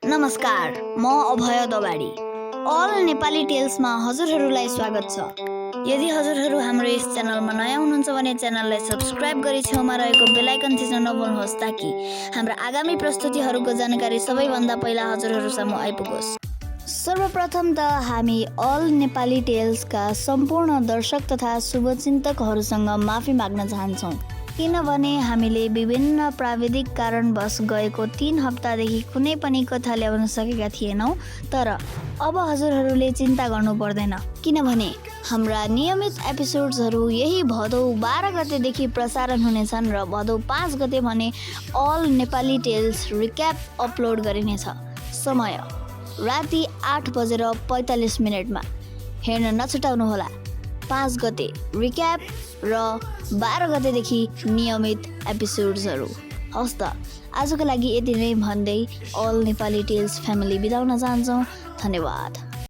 नमस्कार, म अभय दबाडी। अल नेपाली टेल्समा हजुरहरूलाई स्वागत छ। यदि हजुरहरू हाम्रो यस च्यानलमा नयाँ हुनुहुन्छ भने च्यानललाई सब्स्क्राइब गरी छेउमा रहेको बेल आइकन थिच्न नभुल्नुहोस् ताकि हाम्रा आगामी प्रस्तुतिहरूको जानकारी सबैभन्दा पहिला हजुरहरूसम्म आइपुगोस्। सर्वप्रथम त हामी अल नेपाली टेल्सका सम्पूर्ण दर्शक तथा शुभचिन्तकहरूसँग माफी माग्न चाहन्छौँ, किनभने हामीले विभिन्न प्राविधिक कारणवश गएको 3 हप्तादेखि कुनै पनि कथा ल्याउन सकेका थिएनौँ। तर अब हजुरहरूले चिन्ता गर्नु पर्दैन, किनभने हाम्रा नियमित एपिसोड्सहरू यही भदौ 12 गतेदेखि प्रसारण हुनेछन् र भदौ 5 गते भने all Nepali tales recap upload गरिनेछ। समय राति 8:45 हेर्न नछुटाउनुहोला। 5 गते रिक्याप र 12 गतेदेखि नियमित एपिसोड्सहरू। हस् त, आजको लागि यति नै भन्दै अल नेपाली टेल्स फ्यामिली बिदा हुन चाहन्छौँ। धन्यवाद।